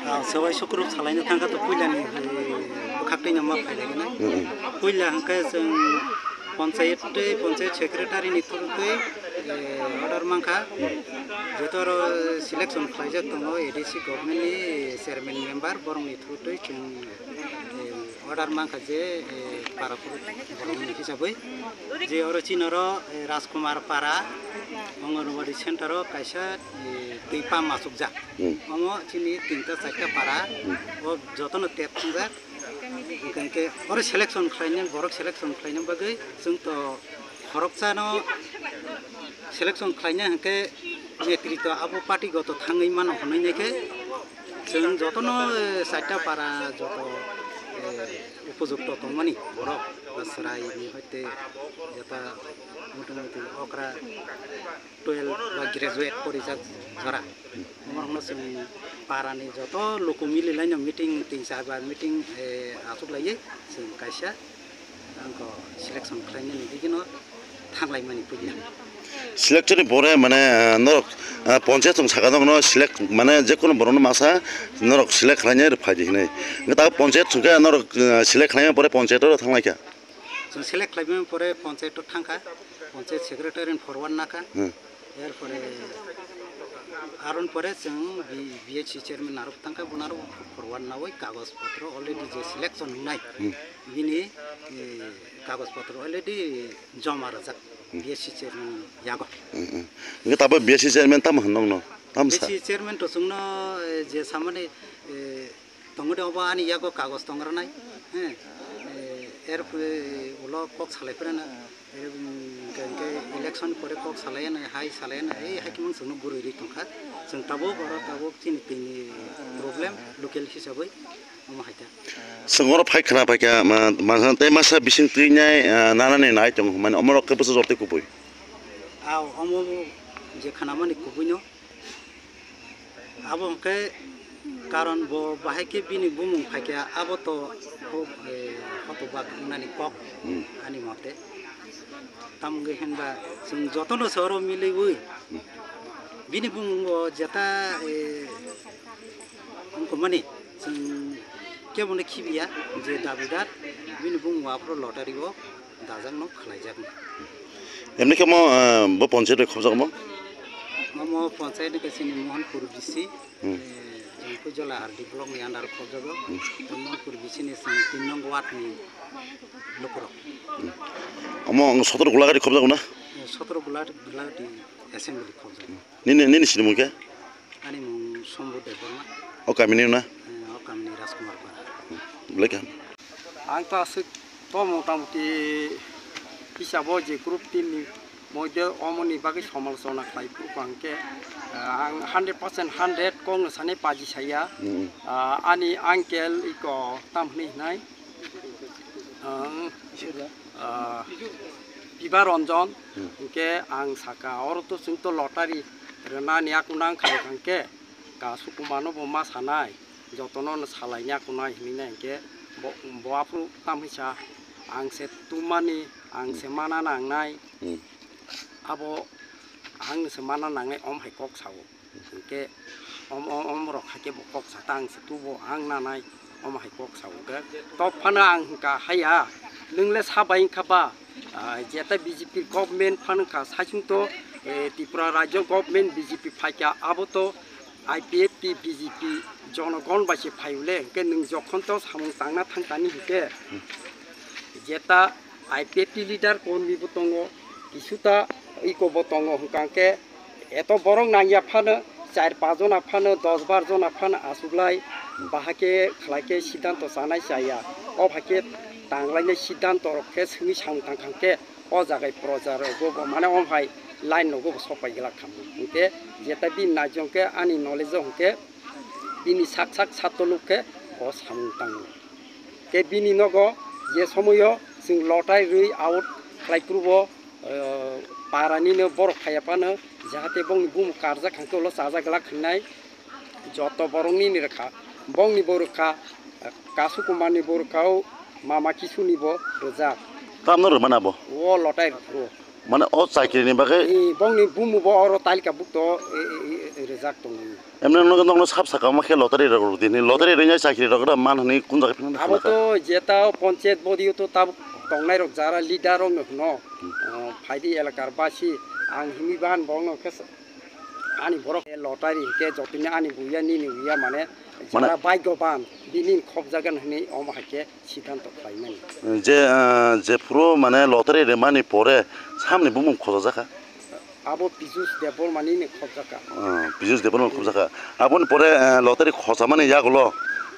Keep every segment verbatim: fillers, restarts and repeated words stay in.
Ah, sewai sukruk salaino thangkha to puilani, eh, bwkhak twi no ma phailai gana. Mm, mm. Puila hwnkhe chwng panchayat tei panchayat secretary ni through twi, eh, order mankha. Joto oro selection khlaijak tongo A D C government ni chairman member, borok ni through twi chwng, eh, order mankha je, eh, para phuru borok ni hisabwi je oro chini oro, eh, Rajkumar para Anganwadi center o kaisa, eh, twi pump achukjak. Hmm. Omo chini tinta charta para, hmm, o jotono tap thwngjak. Hwnkhe oro selection khlaina, borok selection khlaina bagwi chwng to khoroksano selection khlaina hwnkhe netrito abo party goto thangwi mano hwnwi naikhe chwng jotono, eh, charta para joto, eh, upojukto tongmani borok ba chwraini hoite jeta motamuti okra twelve ba graduate porijak jora. Omo rokno chwng parani joto luku mililaino meeting tin char bar meeting, eh, achuklaiwi chwng kaisa angkho selection khlainani digino thanglaimani puila. Selection ni pore mane, ah, norok, ah, panchayat chwng saka norokno select mane jekono borokno masa norok select khlainai rw phaidi hinwi. Hwnkhe ta panchayat chwngkhe norok, ah, select khlaimani pore panchayat oro thanglaikha. Chwng select khlaimani pore panchayat o thangkha, panchayat secretary ni forward nakha. Hmm. Erpore aron pore chwng B-, B H C chairman narok thangkha, bo narok forward nawi kagoj potro already je selection wngnai. Hmm. Bini, eh, kagoj potro already joma rwjak, hmm, B H C chairman yago. Hmm, hmm. Hwnkhe tabuk B H C chairman tamo hwn nokno? Tamo sa? B H C chairman to chwngno, eh, je samani, eh, Tongodi obo ani yago kagoj tong rwnai, he, eh, er pore ulo kok salai phirana, eh, hwnkhe, hwnkhe election pore kok salai anai, hai salai anai, ei hai khimang chwngno gurui rwi tongkha. Chwng tabuk oro tabuk chini tini problem local hisabwi omo hai kha. Chwng oro phai khna phaikha, ma, ma, tei masa bising twinai, ah, nanani nai tongo, mane omo rok khe bwsajak tei kubui. Aw, omo je khanamani kubuino. Abo hwnkhe karon bo bahai khe bini bumung phaikha, abo to huk, eh, hotobak wngnani kok, hmm, ani mote. Tamo wngwi hinba chwng jotono se oro miliwi, hmm, bini bumung bo jeta, eh, wngkha mani chwng kebono khibiya je dabidar bini bumung aphuru lottery o. Dajak no khlaijakno. Emni khe mo, eh, bo panchayat bai khobjak mo? Omo panchayat ni kaisa ni Mohanpur B C, hmm, eh, Jangpui Jola R D block ni under o khobjago. Hmm. Mohanpur B C ni sini tin nong ward ni lukurok. Hmm. Omo ang sotoro Gulagari khobjago na? Eh, sotoro Gula-, Gulagari assembly khobjago. Hmm. Nini, nini sinimung khe? Ani mung Sombu Debbarma. O kamini na? Eh, o kamini Rajkumar Para. Belai kaham. Ang to aswk to motamuti hisabo je group tin ni moide omoni bagwi somalojona khlai phuru ang khe, eh, ang hundred percent hundred kok no sani paji saya. Mm, mm. Ah, ani uncle iko tam hwnwi hinai. Ang, ah, Biba Ranjan, hmm, hwnkhe ang saka, oro to chwng to lottery rwnani yakung nang khai hwnkhe, ka Sukumar no bo ma sanai, jotono no salai yakung nai hinwi nai hwnkhe, bo, bo aphuru tam hwnsa, ang se tumani, ang se mana nangnai, hmm, abo ang se mana nangnai, om hai kok sao. Hwnkhe om, om, om rok hai khe bo kok sa ta ang se tubo ang nanai, omo hai kok sa hwnkhe. Tok phano ang hwnkha haya, nwng le sa bai wngkha ba, ah, jeta B J P government phano wngkha saichung to, eh, Tripura rajyo government B J P phaikha, abo to I P F T B J P jonogon bai se phai ule, hwnkhe nwng jokhon to samung tangna thang tani hwnkhe, jeta I P F T leader kormi bo tongo, kisuta iko bo tongo, hwnkha hwnkhe, eto borok nangya phano, char paanch jona phano, dos bar jona phano achuklai, bahai khe khlai khe siddhanto chanai chaya. O hai khe tanglainai siddhanto rok khe swngwi samung tang kha khe o jagai proja rogo bo mane o hai line rogo bo sok pai glak kha. Hwnkhe jeta bini naijong khe ani knowledge o hwnkhe bini sak sak satoluk khe o samung tango. Khe bini nogo je somoyo chwng lotai rwi out khlai phuru bo, eh, para nino borok phaiya phano, jahate bongni bumung karjak hwnkhe ulo chajak glak hwnnai joto borok nini rwkha. Bongni bo rwkha, eh, Kasu Kumar ni bo rwkha o, Mama Kisu ni bo rwjak. Tamno rwmana bo? O lotai rw phuru. Mane o chakri ni bagwi? Ee, bongni bumu bo oro talika bukto, e, e, e, e, rwjak tongo. Emne nokno, nokno sab saka ma khe lottery rok rw di hinwi, lottery rwngya chakri rok da man hinwi kun jaga phano Abo khna kha. To jeta o panchayat body o to tabuk tongnai rok jara leader rok no hwno. Hmm. O, phaidi elakar basi ang himi ban bong no khe sa-, ani borok lottery hinkhe jotoni ani buya nini buya mane Mane jara bhagyaban bini khobjagan hinwi omo hai khe siddhanto khlaimani. Je, ah, jephuru mane lottery rwmani pore samni bumung khojak jakha? Abo Pijus Debbarmani ni khobjakha. Ah, Pijus Debbarmani khobjakha. Aboni pore, ah, lottery khojamani yagulo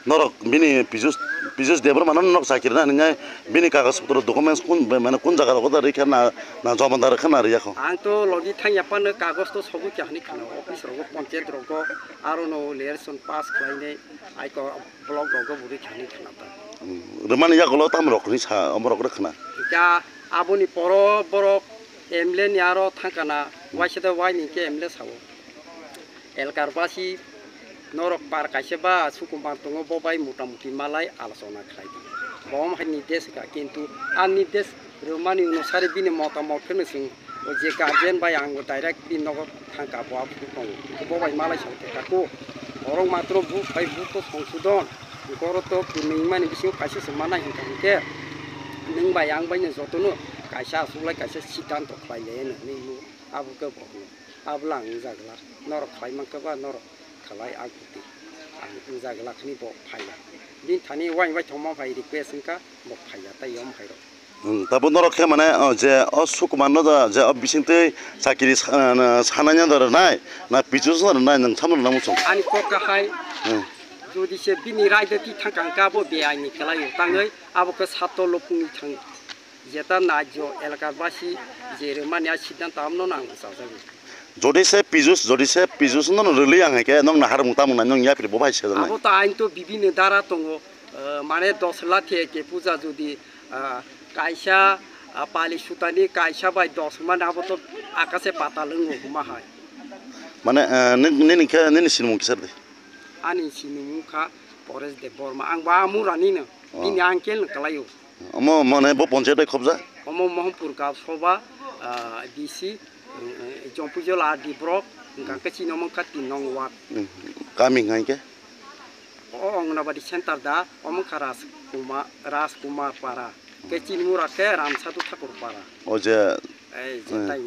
norok bini Pijus, Pijus Debbarmano norok chakri rwna hinwi bini kagoj potro documents kun, mane kun jaga rogo da rikha na, na jomandar kha na riyakho? Ang to logi thangya phano kagoj to sobo kya hinwi khna office rogo, panchayat rogo, aro no election pass khlainai aiko block rogo bo rikha hinwi khna ta. Hmm, rwmani yagulo tamo rok hinwi sa, omo rok rw khna. Kya aboni poro borok M L A ni aro thangkana, hmm, waisa da wai ni khe M L A sao. Elkar basi norok par kaisa ba sukumar tongo, bo bai mota moti malai alochona khlai di. Bo omo hai nirdesh ka, kintu a nirdesh rwmani onusari bini motamot kheno chwng o je guardian bai ang direct bini nogo thangka, bo aphuru tongo. Bo bai malai sa khe kako. Borok matro bu phai bu to songsodon. Borok to kwrwngmani bisingo kaisa se mana hinkha hinkhe nwng bai ang bai no jotono kaisa asuklai kaisa siddhanto khlai le hwnwi abo khe bo hwnwi. Abo lang wngjaglak, norok khlai mankha ba norok khlai, ang kwtwi ang wngjaglak hwnwi bo phaiya. Bini thani uaing bai thangma bai request wngkha, bo phaiya tei yom hai rok. Hmm, tabo norok khe mane, o, je o Sukumar no da, je o bisingtwi chakiri sa-, na, sananya da rwnai, na Pijus no rwnai, nwng samno rwna muchung? Ani kok kahai, hmm, jodi se bini raida ti thangkang ka bo beaini khlai o tangwi, abo khe sato lopungni thang. Jeta najjo elakar basi je rwmani a siddhanto amno nang bwchajago. Jodi se Pijus, jodi se Pijus no rwli ang hai khe, nwng naharmung tamung nai nwng yapri bo bai se Abo nai. To ain to bibini dara tongo, eh, mane dos lakh theke puja jodi, ah, kaisa, ah, pali sutani kaisa bai dos man abo to akase patal wngo huma hai. Mane, eh, nini, nini khe, nini sinimung kisa de? Ani sinimung kha Paresh Debbarma, ang ba Amurani no, oh, bini uncle no kalaio. Omo mane bo panchayat bai khobjak? Omo Mohanpur Gaon Sabha, ah, D C, eh, Jompuijala R D block, hwnkha khe chini omo kha tin nong ward. Hmm. Kami hwnkha khe? O Anganwadi center da, omo kha Rajkumar, Rajkumar Para. Khe chini mura khe Ramsadhu Thakur Para. O je, ei, je hmm, tai.